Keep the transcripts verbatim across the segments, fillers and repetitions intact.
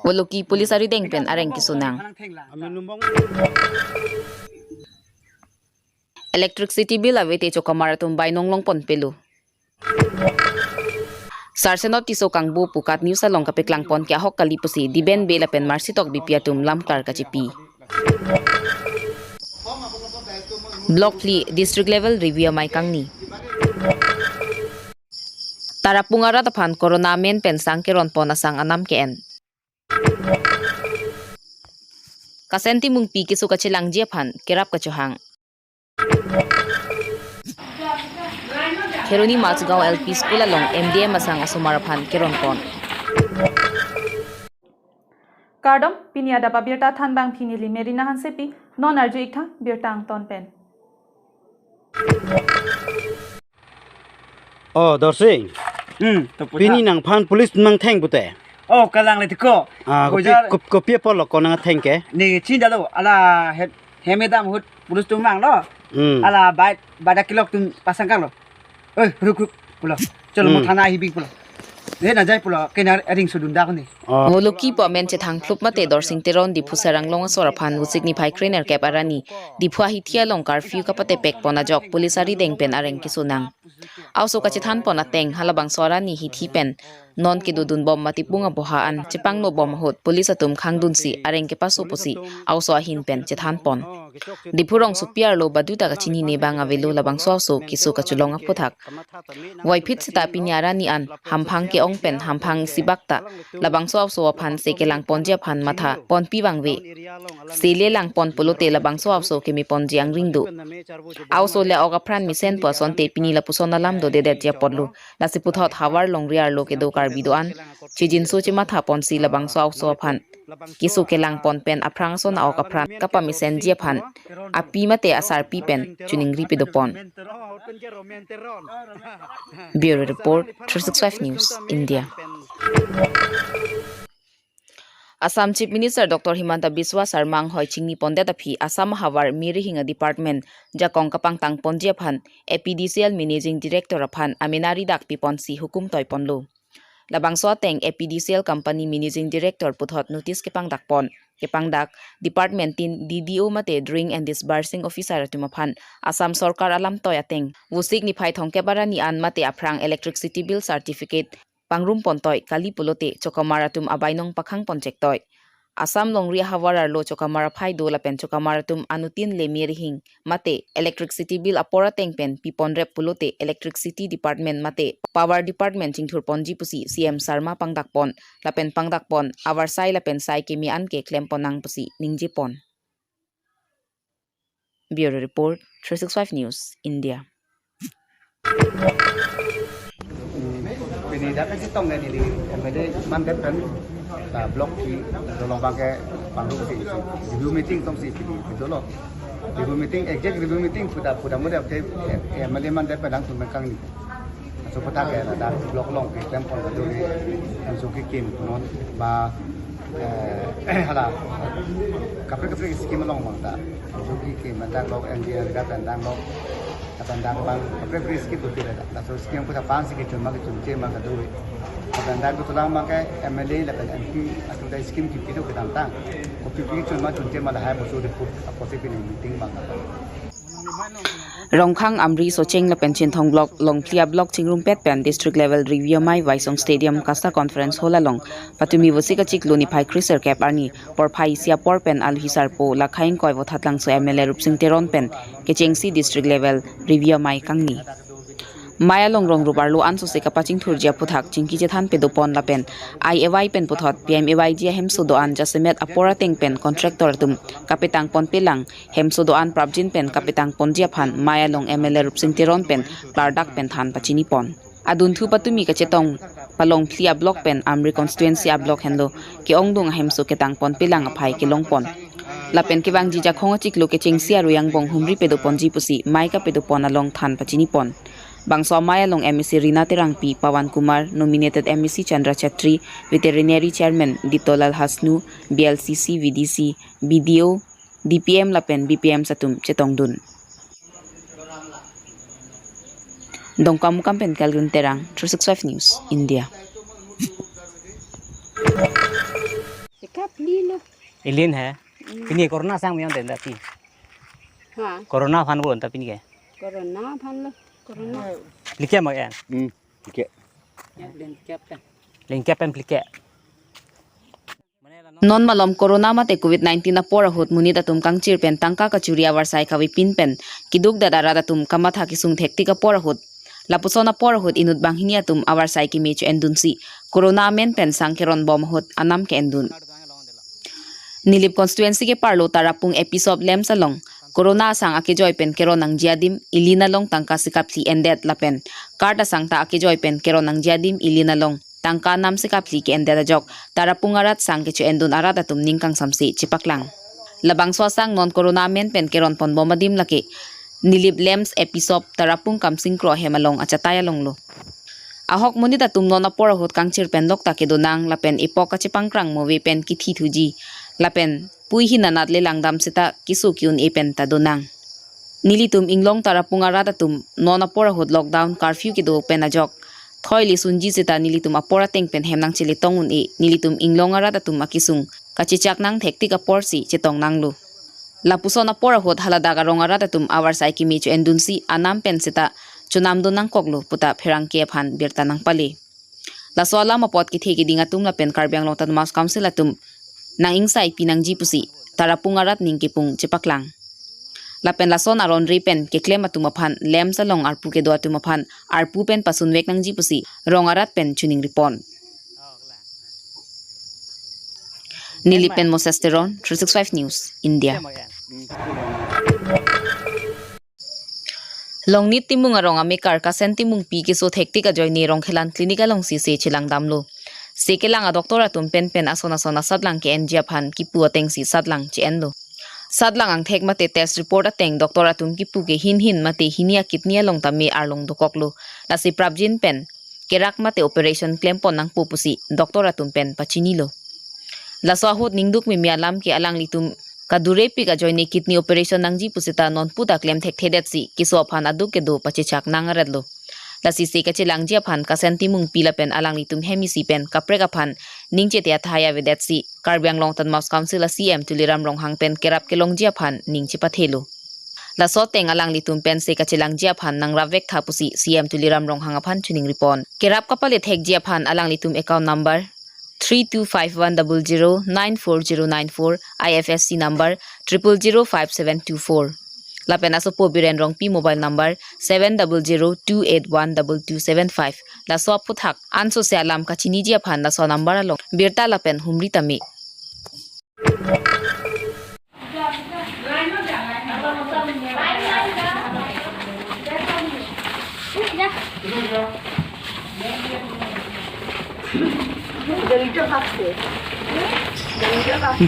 Woloki police arideng pen areng keso nang. Electricity bill avete chokamar atum bainong longpon pelo. Sarsenot Tisso kangbo pukat news along kapeklang pon ke ahok kali pusi Diben Bey lapen Mercy Tokbipi atum lamklar kachipi. Block phli district level review amei kangni. Tarapung arat aphan corona amen pen sang keron pon asang anam ke-en. Kasen Timungpi keso kachelangji aphan kerap kachohang. Kheroni Majgaon L P School along M D M asang asomar aphan keron pon. Kardom, pini adap abirta thanbang pini neli Merina Hansepi, non arju-ik tha birta angton pen. Oh, Dorsing. Hmm, to puta. Pini nangphan police nangtheng pute. Oh, kalang le tiko. Ah, kopi, Bojar. Kop-, kopi apotlo ko nangtheng ke? Ne chinilo, ala het, hem edam ahut police atum vanglo. Hmm. Ala bai, bai dak kelok atum pasang kanglo. Oi, ruk, ruk, pulo. Cholo mo Hmm. thana hibi pulo. Ne najai pulo, kena ring sudun dak ne. Oh. Woloki pu amen chethang phlup mate Dorsing Teron Diphu Serang Longasor aphan Vosik niphai krenerkep arni Diphu ahithi along curfew kapatepek pon ajok police arideng pen areng keso nang. Aoso kachethan pon ateng halabangso arni hithi pen non kedodun bom matipung aboha an chepangno bom ahut police atum khangdunsi areng kepaso pusi aoso ahin pen chethan pon. Diphu rongsopi arlo baduta kachinine bang avelo labangso aoso keso kachelong aphuthak. Voiphit seta pini arni an hamphang ke-ong pen hamphang isi bak ta labangso aoso aphan se kelang ponji aphan matha ponpi vangve. Se le lang pon pulote labangso aoso keme ponji angring do. Aoso le ok apran mesen pu asonte pini lapuson alam dodedetji apotlo. Lasi puthot havar longri arlo kedo Karbi do-an chejinso chematha ponsi labangso aoso aphan keso kelang pon pen aphrang ason a-ok apran kapamesenji aphan api mate asarpi pen choningri pado pon. Bureau Report, three six five News, India. Assam Chief Minister Doctor Himanta Biswa Sarma anghoi chingni pondet aphi Assam ahavar me rihing a-department jakong kapangtang ponji aphan A P D C L Managing Director aphan amenari dak piponsi hukum toi ponlo. Labangso ateng A P D C L Company Managing Director puthot notice kepangdak pon. Kepangdak, department tin D D O mate Drilling and Disbursing Officer atum aphan Assam Sorkar alam toi ateng Vosik niphai thomkep arni an mate aphrang electricity bill certificate pangrum pon toi kali pulote chokamar atum abainong pakhang pon chek toi. Assam longri ahavar arlo chokamar aphai do lapen chokamar atum anuttin le me rihing mate electricity bill apor ateng pen pipon rep pulote electricity department mate power department chingthur ponji pusi C M Sarma pangdak pon lapen pangdak pon avarsai lapen sai keme an ke klem pon nang pusi ningje pon. Bureau Report, three six five News, India. Pini dak kachetong ke neli M L A mandet pen ta block phli dolong abang ke pangrum si review meeting tongsi pini dolo. Review meeting, exact review meeting puda puda muda ke M L A mandet pen nangtum kangni. So puthot ke ladak block along ke klem pon kaduri, hemso kekim non ba, eh, hala kaprek kaprek scheme along bang ta. Hemso kekim, ladak lok N G N ka pendang lok, pendang bang kaprek kaprek scheme tu tidak. Laso scheme puthot aphan si kechun ma kechun che ma kaduri. Pendang ketulang ma ke M L A lapen M P atum ta scheme kipi do kedamtang. Kopi pi chun ma chun che ma lahai bosu report apotsi pini meeting bang. Rongkhang, Amri, Socheng lapen Chinthong block, Longphli a-block chingrumpet pen district level review amei Waisong Stadium Kasta Conference Hall along patumi Vosik achiklo niphai kresirkep arni porphai isi apor pen alohi sarpo Lakhaing Koi Vothatlangso M L A Rupsing Teron pen kechengsi district level review amei kangni. Mei along rong rup arlo ansose kapachingthurji aphuthak chingki chethan pado pon lapen I A Y pen puthot P M A Y G ahemso do-an jasemet apor ateng pen contractor atum kapetang ponpelang hemso do-an prapjin pen kapetang ponji aphan mei along M L A Rupsing Teron pen klardak pen than pachini pon. Adunthu patumi kachetong pa Longphli a-block pen Amri constituency a-block henlo ke-ongdung ahemso ketang ponpelang aphai kelong pon. Lapen kevangji Jakhong achiklo kechengsi arui angbong humri pado ponji pusi mei kapado pon along than pachini pon. Bangso amei along M A C Rina Terangpi, Pawan Kumar, nominated M A C Chandra Chetri, Veterinary Chairman Ditolal Hasnu, B L C C, V D C, B D O, D P M lapen B P M atum chetongdun. Dongkamukam pen Kelvin Terang, three six five News, India. Ilin he. Hmm. Pini corona sang mion den dati. Ha. Corona aphan bon ta pini ke. Corona aphan lo. Corona. Like mo en. Hmm. Like. Lingkep pen. Lingkep pen like. Non malom corona mate covid nineteen apor ahut monit atum kangchir pen tangka kachuri avarsai kavepin pen kidukdet arat atum kamatha kesung thektik apor ahut, lapuson apor ahut inut banghini atum avarsai keme cho-endunsi corona amen pen sang keron bom ahut anam ke-endun. Nilip constituency keparlo Tarapung A P Sop LAMPS along corona asang akejoi pen keron nangji adim ilin along tangka sikaphli endet lapen card asang ta akejoi pen keron nangji adim ilin along tangka nam sikaphli ke-endet ajok Tarapung arat sang kecho-endun arat atum ning kangsamse chepaklang. Labangso asang non corona amen pen keron ponbom adim lake Nilip LAMPS A P Sop Tarapung Kamsing Kro ahem along achatai along lo. Ahok monit atum non apor ahut kangchir pen lokta kedonang lapen epok kachepangkrang move pen kithi thuji lapen pui hin anat le langdam seta keso ke-un-e pen ta donang. Nelitum inglong Tarapung arat atum non apor ahut lockdown curfew kedo pen ajok thoi le sunji seta nelitum apor ateng pen hem nangcheletong un-e, nelitum inglong arat atum akesung kachechak nang thektik apor si chetong nanglo. Lapuson apor ahut haladak arong arat atum avarsai keme cho-endunsi anam pen seta chonamdun nangkoklo puta pherangke aphan birta nangpale. Laso alam apot kethe keding atum lapen Karbi Anglong Autonomous Council atum nang-ingsaipinangji pusi Tarapung arat ning kepung chepaklang. Lapen lason aron re pen keklem atum aphan LAMPS along arpu kedo atum aphan arpu pen pasunvek nangji pusi rong arat pen choningripon. Nilip pen Moses Teron, three six five News, India. Longnit Timung arong amekar Kasen Timungpi keso thektik ajoine Rongkhelan Clinic alongsi se chelangdamlo. Se kelang adoctor atum penpen ason ason asatlang ke-enji aphan kipu atengsi satlang che-enlo. Satlang angthek mate test report ateng doctor atum kipu ke hin hin mate hini akidney along tame arlong dokoklo. Lasi prapjin pen kerak mate operation klempon nangpo pusi doctor atum pen pachinilo. Laso ahut ningduk mimi alam ke alanglitum kadurepik ajoine kidney operation nangji pusita nonpu ta klem thekthedetsi keso aphan aduk kedo pachechak nangaretlo. Lasi se kachelangji aphan Kasen Timungpi lapen alanglitum hem isi pen kaprek aphan ning chete athai avedetsi Karbi Anglong Autonomous Council a CEM Tuliram Ronghang pen kerap kelongji aphan ning chepathelo. Laso ateng alanglitum pen se kachelangji aphan nangrapvek tha pusi CEM Tuliram Ronghang aphan choningripon. Kerap kapalethekji aphan alanglitum account number three two five one double zero nine four zero nine four, I F S C number triple zero five seven two four. Lapen asopo Biren Rongpi mobile number seven double zero two eight one double two seven five. Laso aphuthak ansose alam kachiniji aphan laso number along birta lapen humri tame.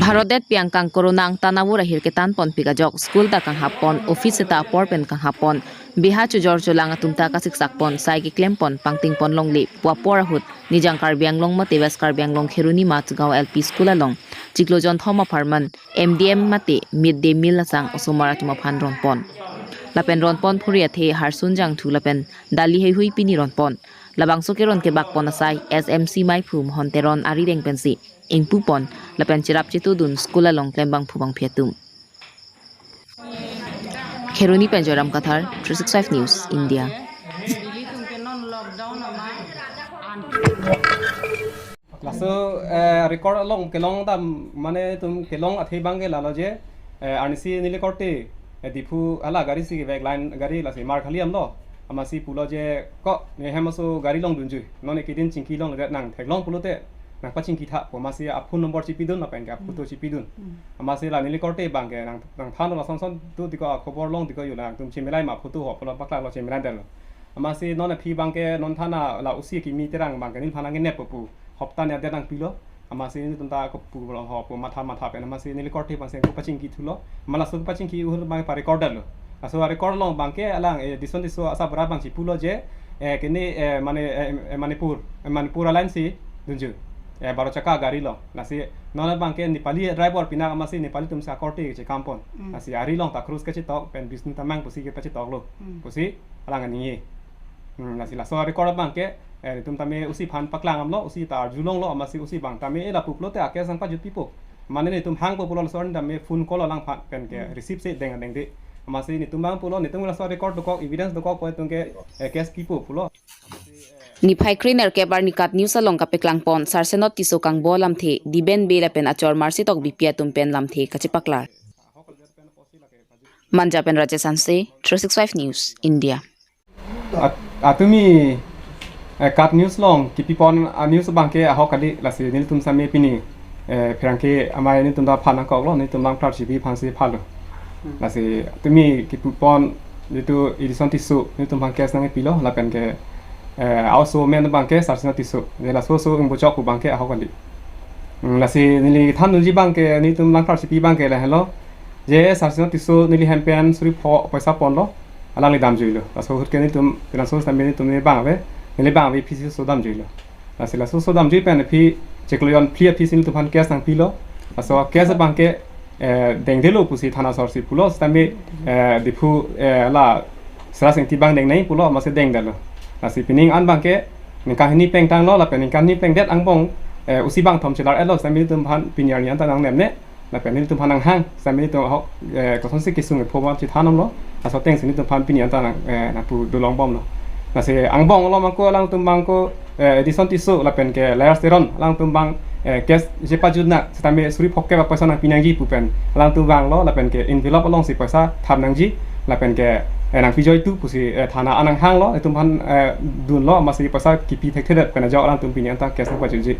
Bharat det piang kang corona angtan avur ahir ketan ponpik ajok school ta kanghap pon, office ta apor pen kanghap pon, beha chojor cholang atum ta kasiksak pon, sai keklem pon, pangting pon longle pu apor ahut Nijang Karbi Anglong mate West Karbi Anglong Kheroni Majgaon L P School along chiklo jonthom apharman M D M mate mid day meal asang osomar atum aphan ronpon. Lapen ronpon phuri athe harsun jangthu lapen dali heihui pini ronpon. Labangso keron kebakpon asai S M C maiphu Mohon Teron arideng pensi ingpupon lapen cherap chetudun school along klembangphu bangphi atum. Kheroni pen Joyram Kathar, three six five News, India. Laso, eh, record along kelong dam, mane itum kelong athe abang ke lalo je, eh, arnisi neli korte, eh, Diphu hala gari si kevek line gari lasi Markhali damlo, amatsi pulo je ko ne hem aso gari along dunjui, non ekedin chingki longledet nang theklong pulote nang pachingki tha pu amatsi aphone number chipidun lapen ke aphoto chipidun. Hmm. Amatsi la neli korte abang ke nang, nangthanlo lason son tu diko akhobor long diko yo nangtum chemilai ma photo ho pulo paklang lo chemilai detlo. Amatsi non aphi abang ke non thana la O C kimi Terang abang ke neliphan nangkenep pu hopta ne adet nangpilo. Amatsi netum ta kopu pulo ho pu matha matha pen amatsi neli korte abang si ko pachingki thulo. Ma laso pachingki ahut abang pa record lo. Laso record along abang ke alang, eh, dison diso asabra abang si pulo je, eh, kene, eh, mane, eh, eh, Manipur, eh, Manipur aline si dunjui, eh, baro chakka gari along. Lasi non abang ke Nepali driver pinak amatsi Nepali atum si akorte kechekampon. Mm. Lasi ari along ta cruise kachetok pen Bisnu Tamang pusi kepachetoklo. Mm. Pusi alang aningje. Hmm, lasi laso record abang ke, eh, itum tame O C aphan paklang damlo, O C ta arjulonglo, amatsi O C abang tame, eh, lapu pulote a-case nangpajut pipo. Mane netum hangpo pulo, laso aning tame phone call alangphan pen ke receive si deng dengde. Amatsi netum abang pulo, netum laso record dokok, evidence dokok pu atum ke, eh, case pipo pulo. Niphai krenerkep arni KAT News along kapeklangpon Sarsenot Tisso kangbo alamthe Diben Bey lapen achor Marsi Tokbipi atum pen lamthe kachepaklar. Manja pen Rajesh Hanse, three six five News, India. At-, atumi, eh, KAT News along kipipon a-news abangke ahok kali, lasi nelitum sitame pini, eh, pherangke amei nelitum ta phan nangkoklo, nelitum Langplar Sipi aphansi phalo. Lasi atumi kipipon jitu Edison Tisso nelitum aphan case nangpilo, lapen ke, eh, a-oso amen abangke Sarsenot Tisso. Je laso oso ingbuchok pu abangke ahok kali. Hmm, lasi neli than nunji abangke nelitum Langplar Sipi abangke lahelo. Je Sarsenot Tisso neli hem pen suri pho poisa ponlo, alangli damjuilo. Laso ahut ke nelitum, laso sitame nelitum ne bang ave, neli bang ave aphi si oso damjuilo. Lasi laso oso damjui pen aphi chiklo jon phli aphi si nelitum aphan case nangpilo. Laso case abangke, eh, dengdelo pusi thana asor si pulo, sitame, eh, Diphu, eh, la Sera Sengti abang dengnei pulo, amatsi dengdetlo. Lasi pining an abangke ningkan hini plengtanglo, lapen ningkan hini plengdet angbong, eh, usi bangthom chelar-etlo, sitame nelitum aphan pini arni anta nangnemne. Lapen nelitum aphan nanghang, sitame nelitum ahok, eh, kosonsi kesung epho ma chethanlonglo, laso atengsi nelitum aphan pini anta nang, eh, nangpu dolongbomlo. Lasi angbong along abangke alangtum abangke, eh, Edison Tisso lapen ke Lars Teron alangtum abang, eh, case je pajutna, sitame suri phokep apoisa nangpi nangji pu pen alangtum vanglo, lapen ke envelope alongsi poisa thap nangji, lapen ke, eh, nangpijoitu pusi, eh, thana an nanghanglo, itum aphan, eh, dunlo, amatsi poisa kipi thekthedet pen ajok alangtum pini anta case nangpajutji.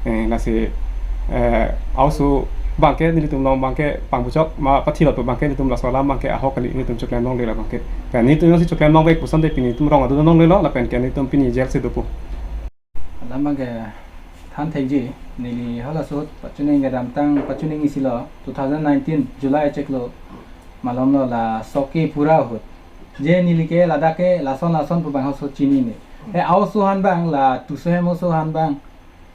Eh, lasi, eh, a-oso abangke nelitum along abangke pangbuchok ma pathilot pu abangke nelitum laso alam abangke ahok kali, nelitum choklem longle la abangke. Pen nelitum jongsi choklem longvek pu asonte pini nelitum rong adun longlelo, lapen ke nelitum pini jail si dopo. Alam abangke than thekji, neli halaso ahut pachuning kedamtang pachuning isilo two thousand nineteen July chiklo malomlo, la sok ke pura ahut. Je neli ke ladak ke lason lason pu abang halaso chinine. He a-oso aphan abang, la Tisso hem oso aphan abang,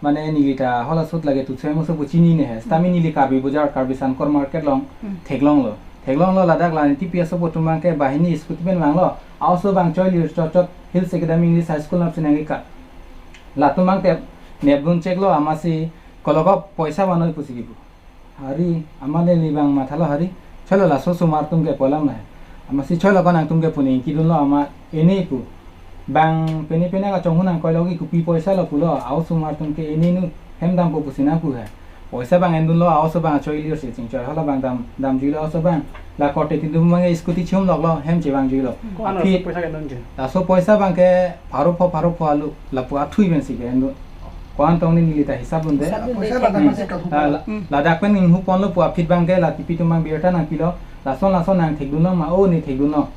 mane neli ta halaso ahut lake Tisso hem oso pu chinine he. Sitame neli Karbi Bazar, Karbi Sankor Market along theklonglo. Theklonglo ladak la neli tipi asopo atum abangke banghini scooty pen vanglo. A-oso abang choilir chotchot Hills Academy English High School nangsinang ikat. Latum abangke nepdun cheklo, amatsi kologo poisa vanoi pusi kipu. Hari, amat neli abang mathalo hari, cholo laso osomar atum ke pu alam nai. Amatsi cholo ko nangtum ke pu ningkidunlo amat ene pu. Bang pene pene kachonghu nangkoilo ke kopi poisa lo pulo, a-osomar atum ke ene nu hem dampo pusi nangpu he. Poisa abang endunlo, a-oso abang achoilir si chingchoi, hala abang dam, damjuilo a-oso abang. La korte tin atum abang scooty chihumloklo, hem chevangjuilo. Ko-an Aphi, poisa ke endunji? Laso poisa abangke pharo pho, pharo pho alu, lapu athui pensi ke endun. Ko-an tong ni neli ta hisap dunde. Hisap dunde. Poisa ladak Hmm. pensi kahu. La, la, Hmm. ladak pen inghu ponlo pu aphi abangke la tipi atum abang birta nangpilo. Lason lason nang thekdunlo ma, o ne thekdunlo.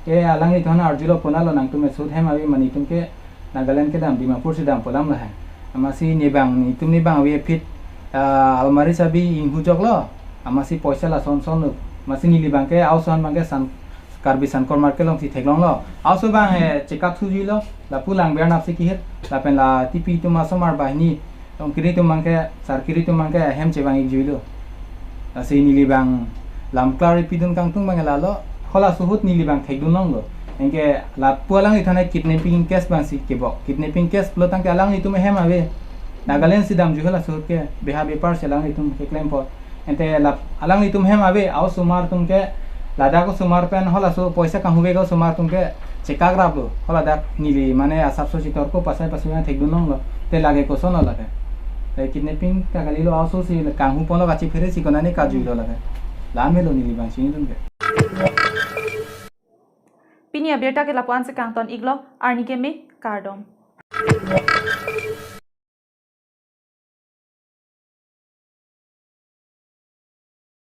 Ke alanglitum aphan arjulo, ponalo nangtum ahut hem ave ma, netum ke Nagaland kedam, Dimapur si dam pu alam lahai. Amatsi ne abang, netum ne abang ave aphi, ah, almari sabi inghujoklo. Amatsi poisa lason son lo. Amatsi neli abangke, a-oso aphan abangke San, Karbi Sankor Market alongsi theklonglo. A-oso abang, eh, chekap thujuilo. Lapu lang bernap si kihir. Lapen la tipi atum asomar banghini, tongkiri atum abangke, sarkiri atum abangke hem chevang-ikjuilo. Lasi neli abang lam klar-ipidun kangtung abang lalo, halaso ahut neli abang thekdunlonglo. Anke lapu alanglithan kidnapping case abangsi kebok. Kidnapping case pulo tangte alanglitum hem ave. Nagaland si damju halaso ahut ke, beha bepar si alanglitum keklem apot. Ante la alanglitum hem ave, a-osomar atum ke, ladak osomar pen halaso poisa kanghuvek osomar atum ke chekakraplo. Haladak neli mane asapso chitor ko pasai pasu yang thekdunlonglo. Te lake kosonlo lake. Te kidnapping ta kalilo, a-oso si kanghu ponlo, kachiphere si konane kajuilo lake. La melo neli abang chinidun ke. Pini abirta ke lapu-an si kangton-iklo, arni keme, kardom.